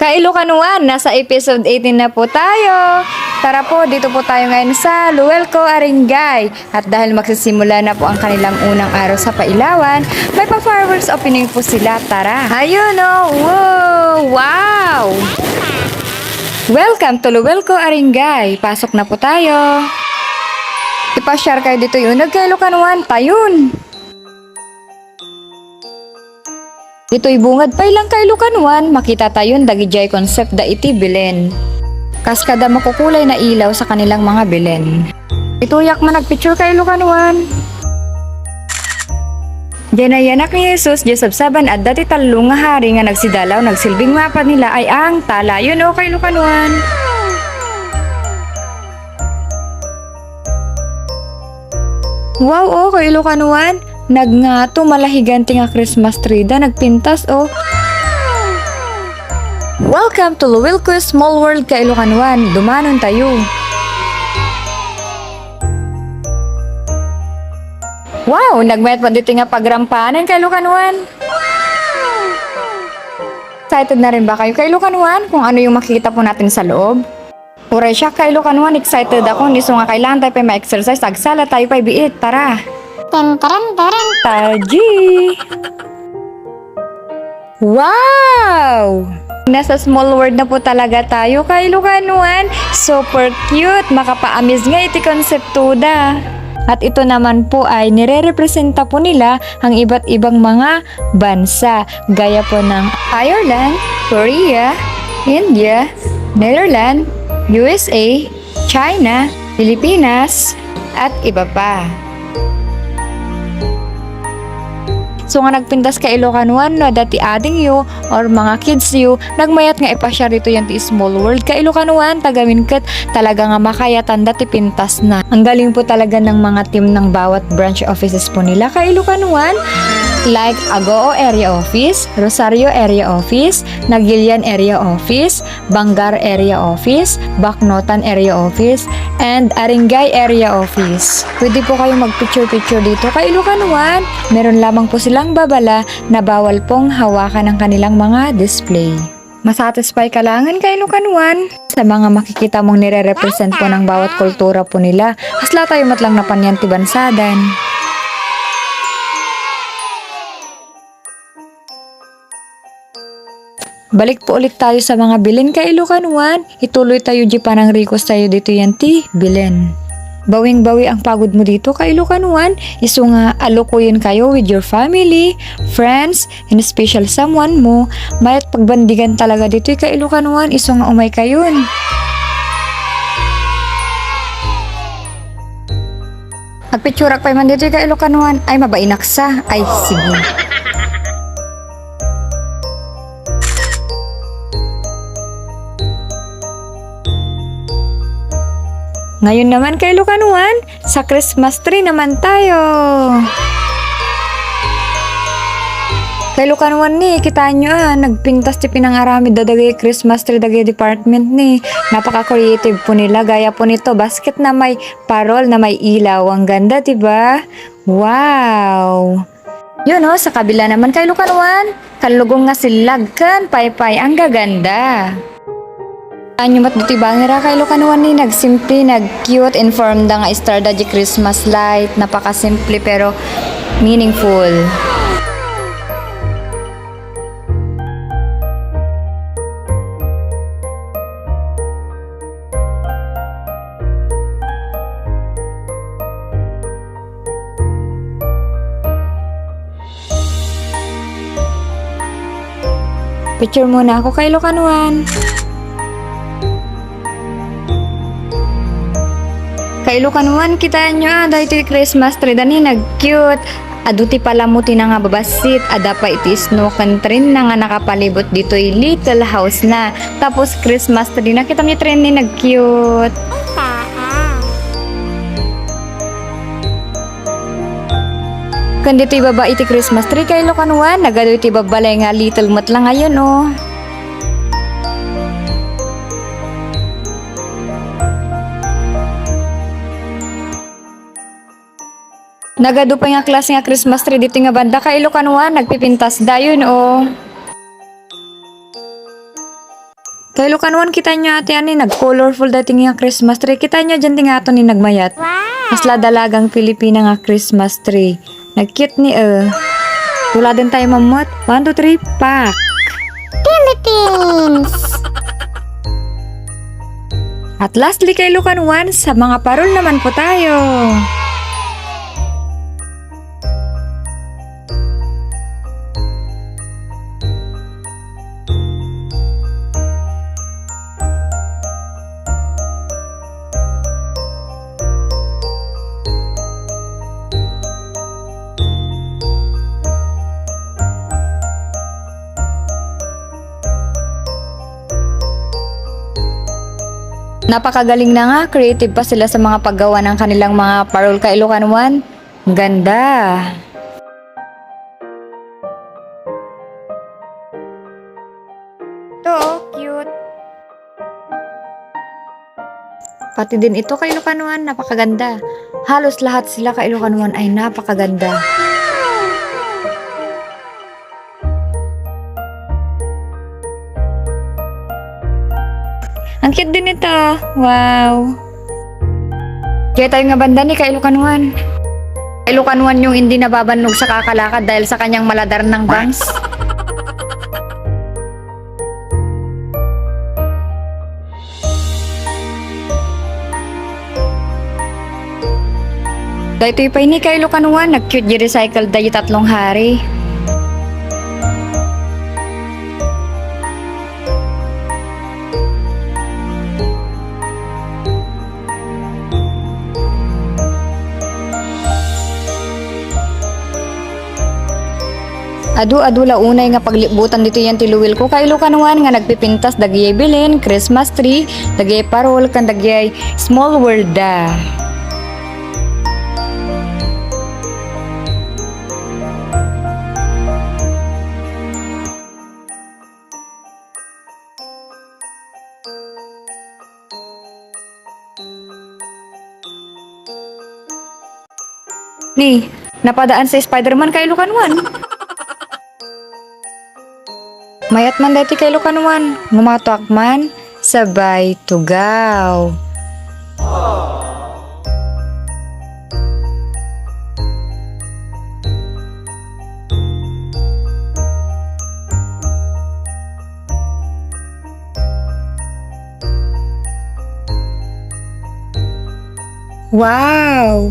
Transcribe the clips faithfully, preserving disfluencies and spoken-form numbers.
Kailokanuan, nasa episode eighteen na po tayo. Tara po, dito po tayo ngayon sa Luelco, Aringay. At dahil magsisimula na po ang kanilang unang araw sa Pailawan, may pa-fireworks opening po sila. Tara! Ayun, oh! Wow! Wow! Welcome to Luelco, Aringay. Pasok na po tayo. Ipasyar kayo ditoy uneg, Kailokanuan. Tayun! Ditoy bungad pay lang, Kailokanuan, makita tayon dagidiay concept da iti Belen. Kas kada makukulay na ilaw sa kanilang mga Belen. Ditoyak man nagpicture, Kailokanuan. Diay nayanak ni Jesus, diay sabsaban adda ti tallo nga hari nga nagsidalaw, nagsilbing mapan nila ay ang tala. Yun, o, Kailokanuan. Wow, o, Kailokanuan. Nagngato, malahigan ti nga Christmas tree da, nagpintas, o. Welcome to Luilco Small World, Kailokanuan. Dumanon tayo. Wow, nagmayat pa dito nga pagrampanan, Kailokanuan. Excited na rin ba kayo, Kailokanuan, kung ano yung makikita po natin sa loob? Uray siya, Kailokanuan, excited ako. Isu nga kailangan tayo pay ma-exercise. Agsala tayo pay biit. Tara. Tan, taran, taran. Taji! Wow! Nasa small world na po talaga tayo, Kailokanuan. Super cute. Makapa-amaze nga iti konsepto da. At ito naman po ay nirerepresenta po nila ang iba't ibang mga bansa, gaya po ng Ireland, Korea, India, Netherlands, U S A, China, Pilipinas, at iba pa. So nga nagpintas, Kailokanuan, no, adda ti adingyo or mga kidsyo, nagmayat nga ipasyar ditoy ti Small World, Kailokanuan, ta gamin ket talaga nga makayatanda ti pintasna. Ang galing po talaga ng mga team ng bawat branch offices po nila, Kailokanuan, like Agoo Area Office, Rosario Area Office, Nagilian Area Office, Bangar Area Office, Baknotan Area Office, and Aringay Area Office. Pwede po kayong magpicture-picture dito, Kailokanuan. Meron lamang po silang babala na bawal pong hawakan ang kanilang mga display. Masatisfy ka langen, Kailokanuan, sa mga makikita mong nire-represent po ng bawat kultura po nila. Kasla tayo met lang napan yan ti bansadan. Balik po ulit tayo sa mga Belen, Kailokanuan. Ituloy tayo di panangrikos tayo dito yan ti Belen. Bawing-bawi ang pagod mo dito, Kailokanuan. Isu nga alukuyen kayo with your family, friends, and special someone mo. Mayat pagbandigan talaga dito, Kailokanuan. Isu nga umay kayon. Agpicturak pay man ditoy, Kailokanuan. Ay, mabainak sa. Ay, sige. Ngayon naman, Kailokanuan, sa Christmas tree naman tayo. Kailokanuan ni, kitaan nyo, ah, nagpintas ti pinangaramid da dagay Christmas tree dagay department ni. Napaka-creative po nila. Gaya po nito, basket na may parol na may ilaw. Ang ganda, di ba? Wow! Yun, oh, sa kabila naman, Kailokanuan, kanlugong nga sillag ken paypay, ang gaganda. Anyo met ditoy bangera, Kailokanuan, ni nagsimple, nag-cute, in form da nga star da di Christmas light, napakasimple pero meaningful. Picture muna ako, Kailokanuan. Kailokanuan, kitaan nyo, ah, daytoy Christmas tree da ni, nag-cute. Adu ti palamutina nga babassit, adda pay iti snow ken train na nga nakapalibot ditoy little house na. Tapos Christmas tree, nakitam ni train ni nag-cute. Ken ditoy baba iti Christmas tree, Kailokan One, nagadu iti babbalay nga little met la ngayon, oh. Nagadu pay nga klase nga Christmas tree ditoy nga banda, Kailokan One, nagpipintas dayon, oh. Kailokan One, kitaenyo ati ani, nag-colorful daytoy nga Christmas tree. Kitaenyo diay ti ngato ni nagmayat. Wow! Kasla dalagang Pilipina nga Christmas tree. Nag-cute ni, eh. Tuladen tayo, mamot. One, two, three, pak! Philippines! At lastly, Kailokan One, sa mga parol naman po tayo. Napakagaling na nga, creative pa sila sa mga paggawa ng kanilang mga parol, Kailokan One. Ganda. Ito, oh, cute. Pati din ito, Kailokan One, napakaganda. Halos lahat sila, Kailokan One, ay napakaganda. Ang cute din ito. Wow. Kaya tayo nga banda ni Kailokan One. Kailokan One yung hindi nababannog sa kakalakad dahil sa kanyang maladar ng bangs. Daytoy pay ni Kailokan One, nag-cute di recycle da di tatlong hari. Adu-adu la unay nga paglibutan ditoy ti luwil ko, Kailokan One, nga nagpipintas dagidiay bilin, Christmas tree, dagidiay parol, ken dagidiay small world da. Ni, napadaan sa Spider-Man, Kailokan One. Mayat man daytoy, Kailokan One. Ngumatuak man, sabay tugaw. Wow!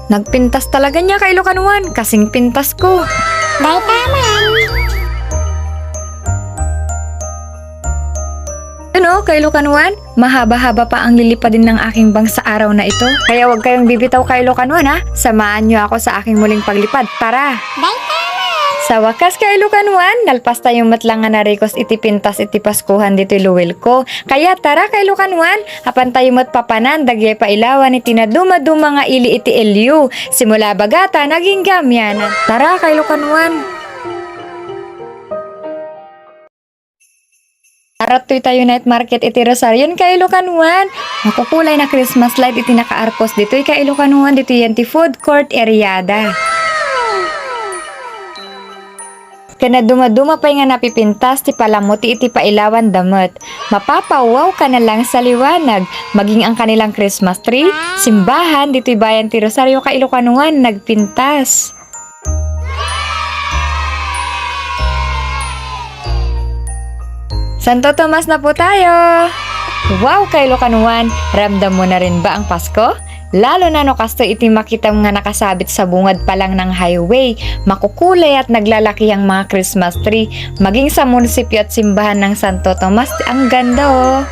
Nagpintas talaga niya, Kailokan One, kasing pintas ko. Dayta man. Ano, Kailokan One? Mahaba-haba pa ang lilipad ng aking bangs sa araw na ito. Kaya huwag kayong bibitaw, Kailokan One, ha? Samahan niyo ako sa aking muling paglipad. Tara! Dayta man! Sa wakas, Kailokan One, nalpas tayo met lang nga narikos iti pintas iti Paskuhan ditoy luwil ko. Kaya tara, Kailokan One, apan tayo met papanan dagidiay pailawan iti naduma-duma nga ili iti L U. Simula bagatan agingga amianan. Tara, Kailokan One. Arattoy tayo night market iti Rosario, Kailokan One. Makukulay na Christmas light iti nakaarpos ditoy, Kailokan One, ditoy yan ti food court area da. Ken naduma-duma pay nga napipintas ti palamuti iti pailawan da met. Mapapa-wow ka na lang sa liwanag. Maging ang kanilang Christmas tree, simbahan, ditoy bayan ti Rosario, Kailokan One, nagpintas. Santo Tomas na po tayo! Wow, Kailokan One! Ramdam mo na rin ba ang Pasko? Lalo na no kastoy iti makitam nga nakasabit sa bungad pa lang ng highway. Makukulay at naglalaki ang mga Christmas tree. Maging sa munisipyo at simbahan ng Santo Tomas, ang ganda, oh!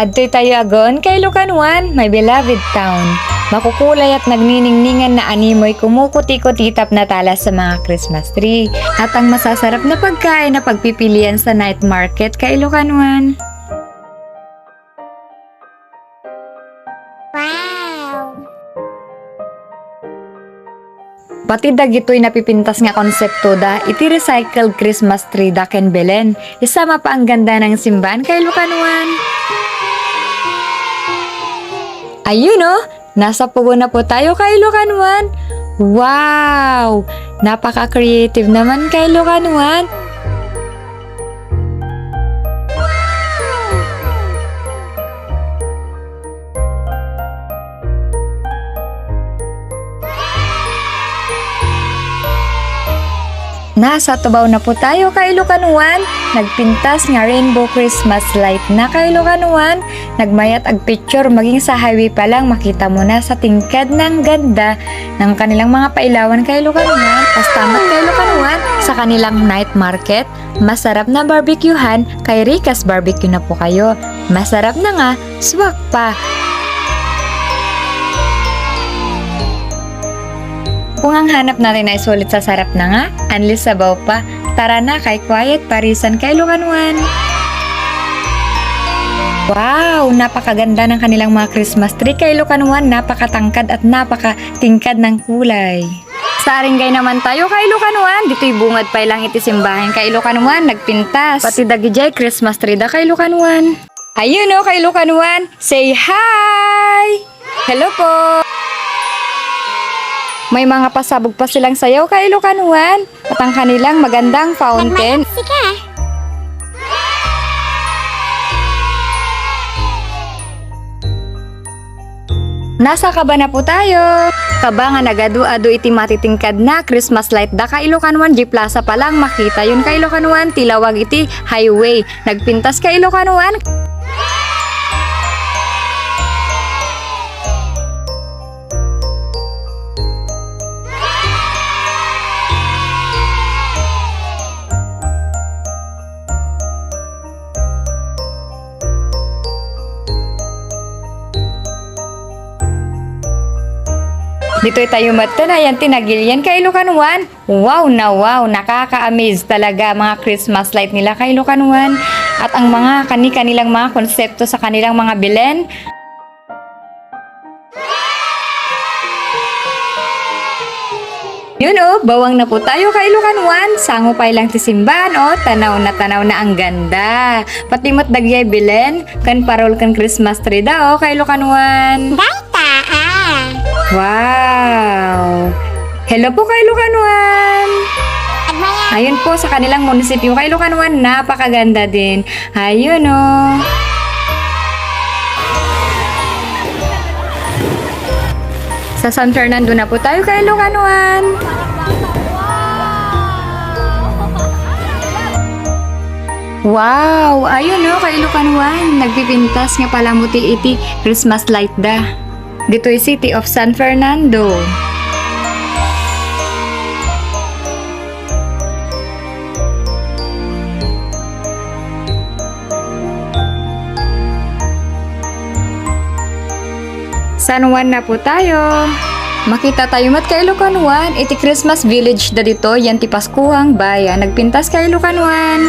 Adtoy tayo agon, Kailokanuan, my beloved town. Makukulay at nagniningningan na animoy kumukuti-kuti tapno natala sa mga Christmas tree. At ang masasarap na pagkain na pagpipilian sa night market, Kailokanuan. Wow! Pati dagitoy napipintas nga konseptoda iti recycled Christmas tree da ken Belen. Isama pa ang ganda ng simbahan, Kailokanuan. Ayun, oh, nasa pugo na po tayo, Kailokanuan. Wow! Napaka-creative naman, Kailokanuan. Nasa tubaw na po tayo, Kailokanuan. Nagpintas nga rainbow Christmas light na, Kailokanuan. Nagmayat agpicture, maging sa highway pa lang, makita mo na sa tingkad na ang ganda ng kanilang mga pailawan, Kailokanuan. Pastamat, Kailokanuan, sa kanilang night market. Masarap na barbecuehan, kay Rica's Barbecue na po kayo. Masarap na nga, swak pa! Kung ang hanap natin ay sulit sa sarap na nga, unli sabaw pa, tara na kay Quiet Parisan, Kailokanuan. Wow! Napakaganda ng kanilang mga Christmas tree, Kailokanuan. Napakatangkad at napakatingkad ng kulay. Sa Aringay naman tayo, Kailokanuan. Ditoy bungad pay lang iti simbahan, Kailokanuan, nagpintas. Pati dagidiay Christmas tree da, Kailokanuan. Ayun, oh, Kailokanuan. Say hi! Hello po! May mga pasabog pa silang sayaw, Kailokanuan. At ang kanilang magandang fountain. Nagmayat sika. Nasa Kaba na po tayo. Kaba nga nagadu-adu iti matitingkad na Christmas light da, Kailokanuan, G Plaza pa lang makita yun, Kailokanuan, ti lawag iti highway. Nagpintas, Kailokanuan. Ditoy tayo met ken ayan ti nagilian, Kailokanuan. Wow na wow, nakaka-amaze talaga mga Christmas light nila, Kailokanuan. At ang mga kani-kanilang mga konsepto sa kanilang mga Belen. Yun, oh, bawang na po tayo, Kailokanuan. Sango pay lang ti simbahan, oh, tanaw na tanaw na, ang ganda. Pati met dagidiay Belen, ken parol ken Christmas tree da, oh, Kailokanuan. Dayta, ah. Wow. Hello po, Kailokanuan. Agmaya. Ayun po, sa kanilang munisipyo, Kailokanuan, napakaganda din. Ayun, oh. Sa San Fernando na po tayo, Kailokanuan. Wow! Ayun, oh, Kailokanuan. Nagpipintas nga palamuti iti Christmas light da. Ditoy City of San Fernando. San Juan na po tayo. Makita tayo met, Kailokanuan, iti Christmas village da ditoy, yan ti Paskuhang Bayan. Nagpintas, Kailokanuan.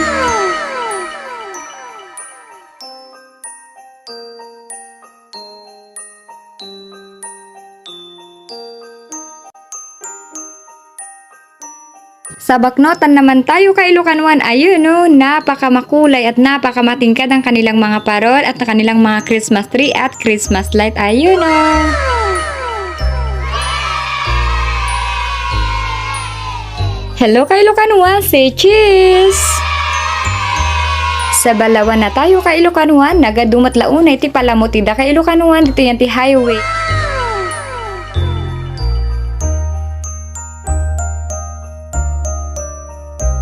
Sa baknotan naman tayo, Kailokanuan, ayun, oh, napakamakulay at napakamatingkad ang kanilang mga parol at kanilang mga Christmas tree at Christmas light. Ayun, oh. Hello, Kailokanuan, say cheese! Sa Balawan na tayo, Kailokanuan, nagadu met la unay ti palamuti da, Kailokanuan, ditoy yan ti highway.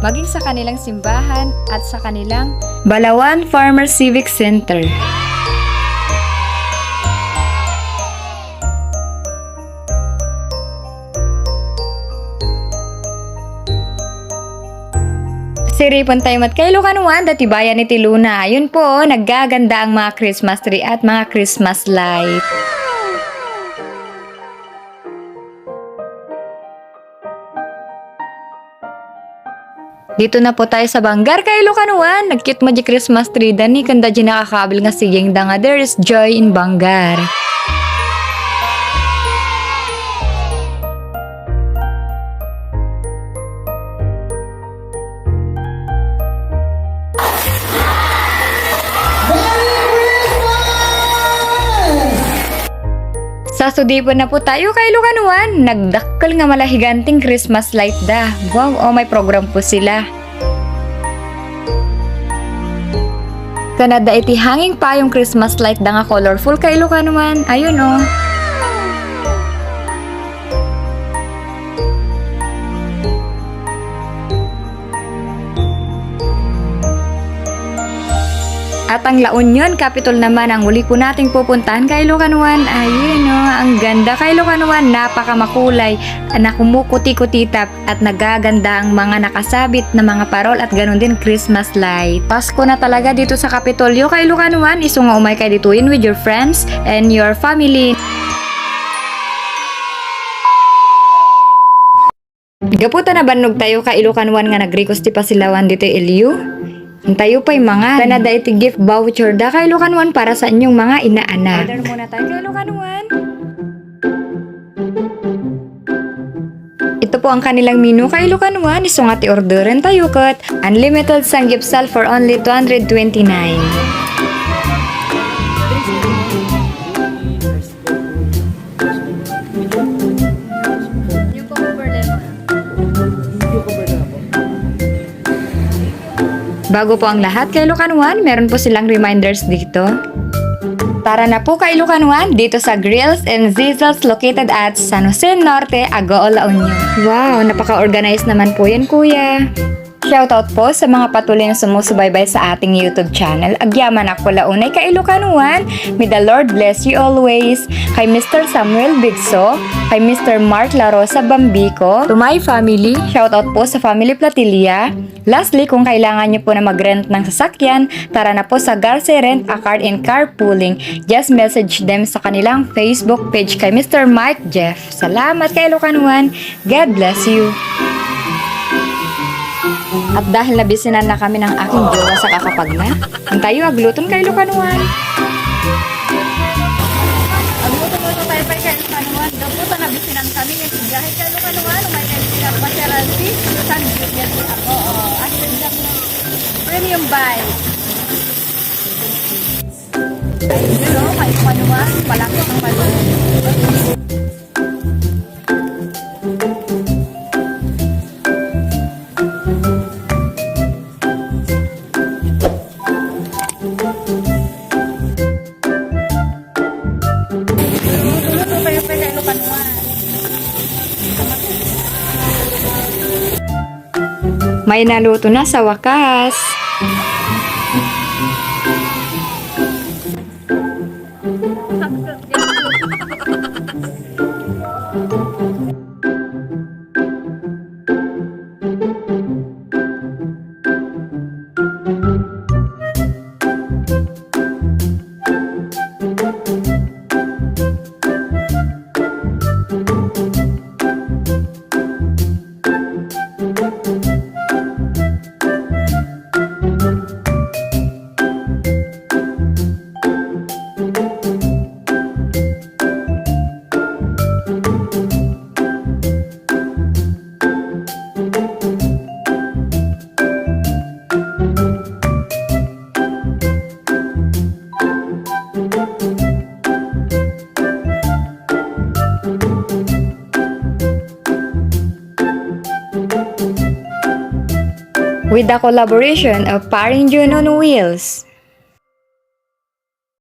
Maging sa kanilang simbahan at sa kanilang Balawan Farmer Civic Center. Tiripen tayo met kailukanuan, dati bayan iti Luna. Ayun po, naggaganda ang mga Christmas tree at mga Christmas light. Dito na po tayo sa Bangar, kailukanuan. Nagkit mo di Christmas tree, dani kanda di nakakabil nga siging da nga, "There is joy in Bangar." Merry Christmas! Sa sudipen na po tayo kailukanuan, nagdakkel nga malahiganting Christmas light da. Wow, oh, may program po sila. Kanada iti hanging payong Christmas light da nga colorful kailukanuan. Ayun, oh. At ang La Union Capitol naman ang uli po nating pupuntahan kailukanuan. Ayun, oh, ang ganda kailukanuan, napakamakulay, nakumukuti-kutitap at nagaganda ang mga nakasabit na mga parol at ganun din Christmas light. Pasko na talaga dito sa Kapitolyo kailukanuan, isu nga umay kay ditoyen with your friends and your family. Gapu ta nabannog tayo kailukanuan nga nag-request ti pasilawan ditoy L U. Intayo pay mangan. Kanada iti gift voucher da kailukanuan para sa inyong mga inaanak. Order muna tayo kailukanuan. Ito po ang kanilang menu kailukanuan, isu nga ti orderen tayo ket unlimited samgyupsal for only two hundred twenty-nine. Bago po ang lahat, kailukanuan, meron po silang reminders dito. Tara na po, kailukanuan, dito sa Grills and Sizzles located at San Jose Norte, Agoo, La Union. Wow, napaka-organized naman po yan, kuya. Shoutout po sa mga patuloy na sumusubaybay sa ating YouTube channel. Agyamanak po la unay kailukanuan. May the Lord bless you always. Kay Mister Samuel Bigso, kay Mister Mark La Rosa Bambico, to my family, shoutout po sa family Platilla. Lastly, kung kailangan nyo po na mag-rent ng sasakyan, tara na po sa Garce Rent a Car and Carpooling. Just message them sa kanilang Facebook page kay Mister Mike Jeff. Salamat kailukanuan. God bless you. At dahil nabisinan na kami ng aking jowa sa kakapagna, intayo agluton kailukanuan. Agluto-luto tayo kailukanuan. Gapu ta nabisinan kami, biyahe kailukanuan, umay kailukanuan, San Jose Norte, Agoo. Premium bike. Ayun, oh, kailukanuan, palaki ang balon. May naluto na sa wakas. With the collaboration of Paring Jun on Wheels.